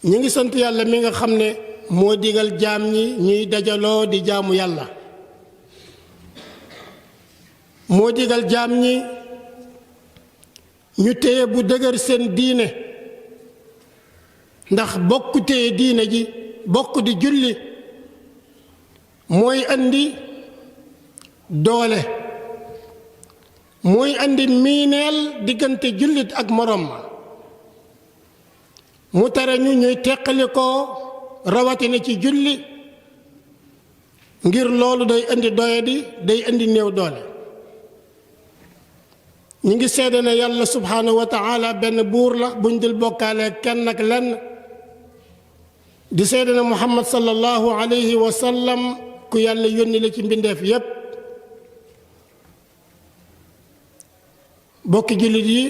ñi ngi sant yàlla mi nga xam ne moo digal jaam ñi ñuy dajaloo di jaamu yàlla moo digal jaam ñi ñu téye bu dëgër seen diine ndax bokk téye diine ji bokk di julli mooy andi doole mooy andi miineel diggante jullit ak morom ma mu tere ñu ñuy teqali ko rawatina ci julli ngir loolu day indi doyadi day indi néew doole ñu ngi seede ne yàlla subhanahu wa taala benn buur la buñ dul bokkaale kenn ak lenn di seede ne muhammad sallallahu alayhi wa sallam ku yàlla yónni la ci mbindeef yépp bokki jullit yi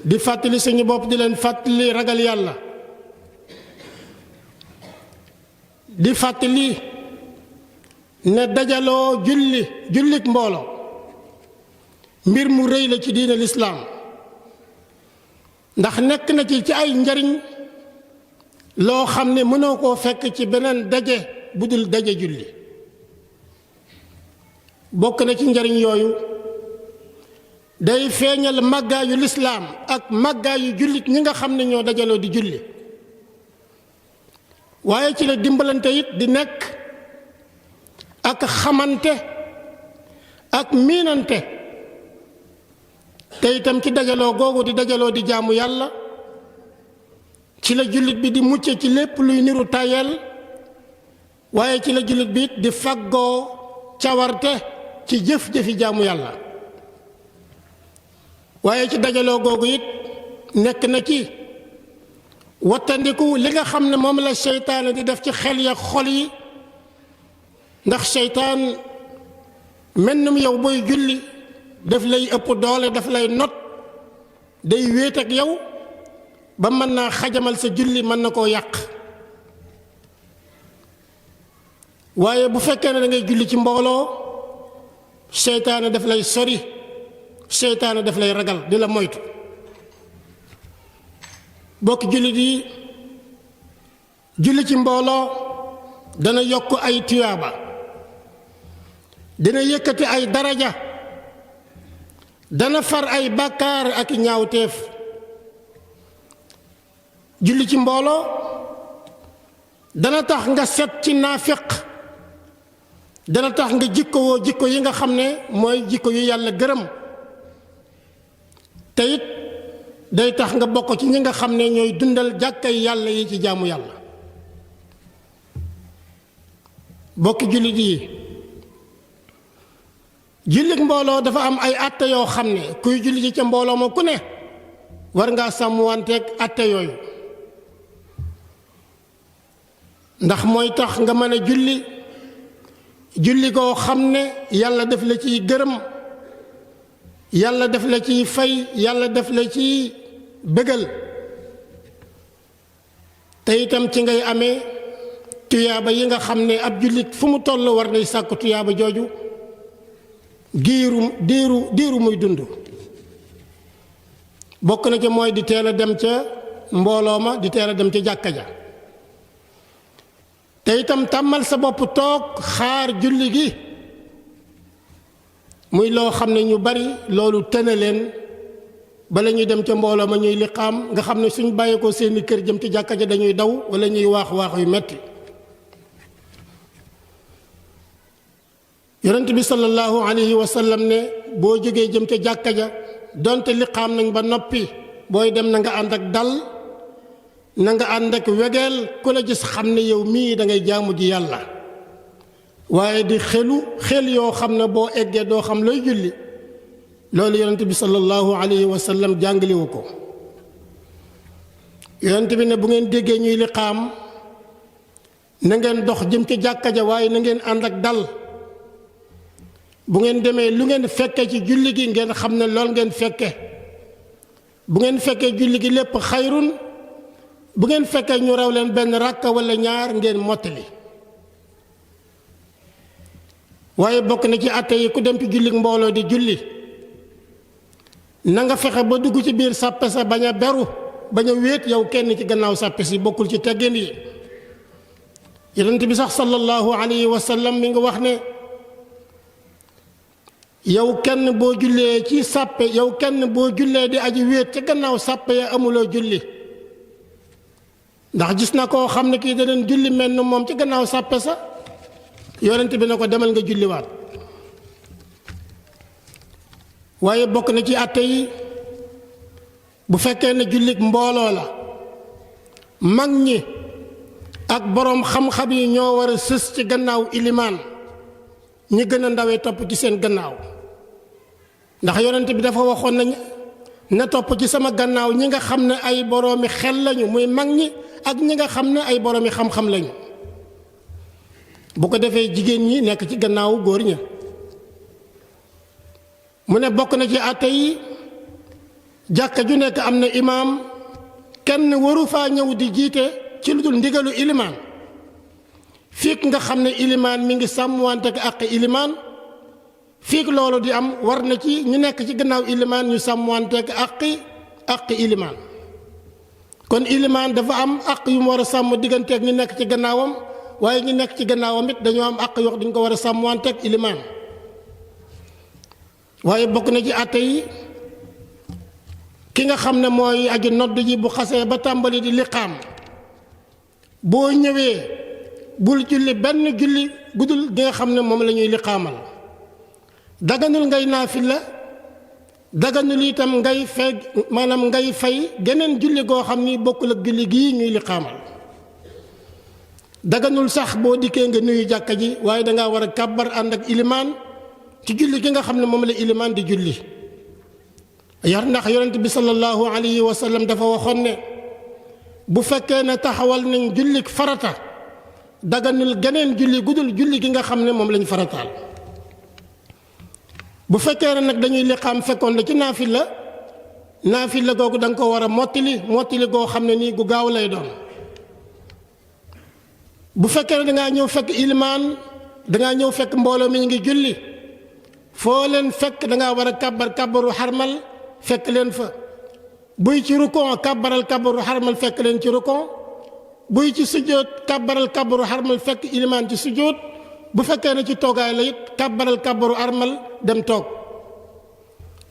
di fàttali suñu bopp di leen fàttali ragal yàlla di fàttali ne dajaloo jullik mbooloo mbir mu rëy la ci diine lislaam ndax nekk na ci ay njariñ loo xam ne mënoo koo fekk ci beneen daje bu dul daje julli bokk na ci njariñ yooyu day feeñal màggaayu lislaam ak màggaayu jullit ñi nga xam ne ñoo dajaloo di julli waaye ci la dimbalante it di nekk ak xamante ak miinante te itam ci dajaloo googu di dajaloo di jaamu yàlla ci la jullit bi di mucce ci lépp luy niru tayel waaye ci la jullit bi it di faggoo cawarte ci jëf-jëfi jaamu yàlla waaye ci dajaloo googu it nekk na ci wattandiku li nga xam ne moom la seytaane di def ci xel ya xol yi ndax seytaan mel ni yow booy julli daf lay ëpp doole daf lay not day wéet ak yow ba mën naa xajamal sa julli mën na koo yàq waaye bu fekkee ne da ngay julli ci mbooloo seytaane daf lay sori seytaane daf lay ragal di la moytu bokk jullit yi julli ci mbooloo dana yokk ay tuyaaba dina yëkkati ay daraja dana far ay bàkkaar ak ñaawteef julli ci mbooloo dana tax nga set ci naafiq dana tax nga jikkowoo jikko yi nga xam ne mooy jikko yu yàlla gërëm te it day tax nga bokk ci ñi nga xam ne ñooy dundal jàkkay yàlla yi ci jaamu yàlla bokki jullit yi jullit mbooloo dafa am ay atte yoo xam ne kuy julli ci ca mbooloo ma ku ne war ngaa sàmmwanteeg atte yooyu ndax mooy tax nga mën a julli koo xam ne yàlla def la ciy gërëm yàlla def la ciy fay yàlla def la ciy bëggal te itam ci ngay amee tuyaaba yi nga xam ne ab jullit fu mu toll war nay sàkku tuyaaba jooju diiru muy dund bokk na ca mooy di teel a dem ca mbooloo ma di teel a dem ca jàkka ja te itam tàmmal sa bopp toog xaar julli gi muy loo xam ne ñu bari loolu tëna leen bala ñuy dem ca mbooloo ma ñuy liqaam nga xam ne suñ bàyyeekoo seeni kër jëm ci jàkka ja dañuy daw wala ñuy waax yu metti yonent bi sallallahu alayhi wa sallam ne boo jógee jëm ca jàkka ja donte liqaam nañ ba noppi booy dem na nga ànd ak dal na nga ànd ak wegeel ku la gis xam ne yow mii da ngay jaamu ji yàlla waaye di xel yoo xam ne boo eggee doo xam looy julli loolu yonent bi sallallahu alayhi wa sallam jàngalewu ko yonent bi ne bu ngeen déggee ñuy liqaam na ngeen dox jëm ca jàkka ja waaye na ngeen ànd ak dal bu ngeen demee lu ngeen fekke ci julli gi ngeen xam ne lool ngeen fekke bu ngeen fekkee julli gi lépp xayrun bu ngeen fekkee ñu raw leen benn ràkka wala ñaar ngeen mottali waaye bokk na ci àtte yi ku dem ci julli mbooloo di julli na nga fexe ba dugg ci biir sàppe sa bañ a beru bañ a wéet yow kenn ci gannaaw sàppe si bokkul ci teggin yi yonent bi sax sallallahu alayhi wa sallam mi nga wax ne yow kenn boo jullee ci sàppe yow kenn boo jullee di aji wéet ca gannaaw sàppe ya amuloo julli ndax gis na koo xam ne kii daneen julli mel ni moom ci gannaaw sàppe sa yonent bi ne ko demal nga julliwaat waaye bokk na ci àtte yi bu fekkee ne jullik mbooloo la mag ñi ak boroom xam-xam yi ñoo war a sës ci gannaaw ilimaan ñi gën a ndawee topp ci seen gannaaw ndax yonent bi dafa waxoon nañ na topp ci sama gannaaw ñi nga xam ne ay boroomi xel lañu muy mag ñi ak ñi nga xam ne ay boroomi xam-xam lañu bu ko defee jigéen ñi nekk ci gannaaw góor ña mu ne bokk na ci àtte yi jàkka ju nekk am na imaam kenn waru faa ñëw di jiite ci lu dul ndigalu ilimaan fiik nga xam ne ilimaan mi ngi sàmmwante ak àq ilimaan fiik loolu di am war na ci ñu nekk ci gannaaw ilimaan ñu sàmmwante ak àq ilimaan kon ilimaan dafa am àq yu mu war a sàmm digganteeg ñu nekk ci gannaawam waaye ñu nekk ci gannaawam it dañoo am àq yoo dañ ko war a sàmmwante ak ilimaan waaye bokk na ci àtte yi ki nga xam ne mooy aji nodd ji bu xasee ba tàmbali di liqaam boo ñëwee bul julli benn julli gudul gi nga xam ne moom la ñuy liqaamal daganul ngay naafila daganul itam ngay fay maanaam ngay fay geneen julli goo xam ni bokkul ak julli gii ñuy liqaamal daganul sax boo dikkee nga nuyu jàkka ji waaye dangaa war a kàbbar ànd ak ilimaan ci julli gi nga xam ne moom la ilimaan di julli yar ndax yonent bi sallallahu alayhi wa sallam dafa waxoon ne bu fekkee ne taxawal nañ jullik farata daganul geneen julli gudul julli gi nga xam ne moom lañ farataal bu fekkee ne nag dañuy liqaam fekkoon la ci naafila googu da nga ko war a mottili goo xam ne nii gu gaaw lay doon bu fekkee ne dangaa ñëw fekk ilimaan dangaa ñëw fekk mbooloo mi ñu ngi julli foo leen fekk dangaa war a kàbbaru xarmal fekk leen fa buy ci rukon kàbbaral kàbbaru xarmal fekk leen ci rukon buy ci sujjóot kàbbaral kàbbaru xarmal fekk ilimaan ci sujjóot bu fekkee ne ci toogaay la it kàbbaral kàbbaru armal dem toog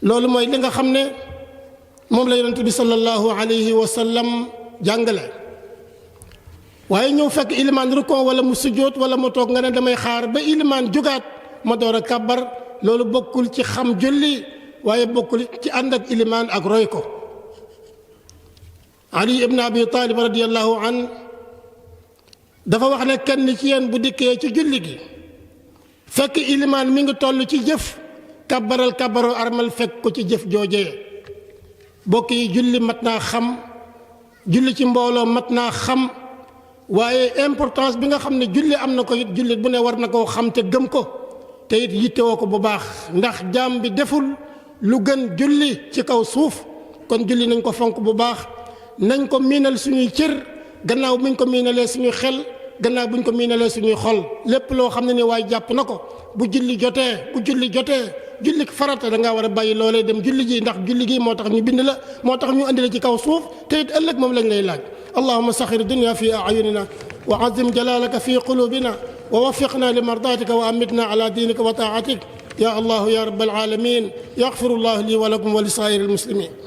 loolu mooy li nga xam ne moom la yonent bi sallallahu alayhi wa sallam jàngale waaye ñëw fekk ilimaan rukon wala mu sujjóot wala mu toog nga ne damay xaar ba ilimaan jugaat ma door a kàbbar loolu bokkul ci xam julli waaye bokkul ci ànd ak ilimaan ak roy ko Ali ibn Abi Talib radiyallahu an dafa wax ne kenn ci yéen bu dikkee ci julli gi fekk ilimaan mi ngi toll ci jëf kàbbaral kàbbaru armal fekk ko ci jëf joojee bokk yi julli mat naa xam julli ci mbooloo mat naa xam waaye importance bi nga xam ne julli am na ko it jullit bu ne war na koo xam te gëm ko te it yittewoo ko bu baax ndax jaam bi deful lu gën julli ci kaw suuf kon julli nañ ko fonk bu baax nañ ko miinal suñuy cër gannaaw buñ ko miinalee suñuy xel gannaaw buñ ko miinalee suñuy xol lépp loo xam ne ni waaye jàpp na ko bu julli jotee julli farata da ngaa war a bàyyi loolee dem julli ji ndax julli gi moo tax ñu bind la moo tax ñu andi la ci kaw suuf te it ëllëg moom lañ lay laaj allahumma saxir dunya fi a'yunina wa azim jalalaka fi qulubina wa waffiqna li mardatika wa amitna ala dinika wa taatik ya allah ya rabbal alamin yaghfirullahu li wa lakum wa li saa'iril muslimin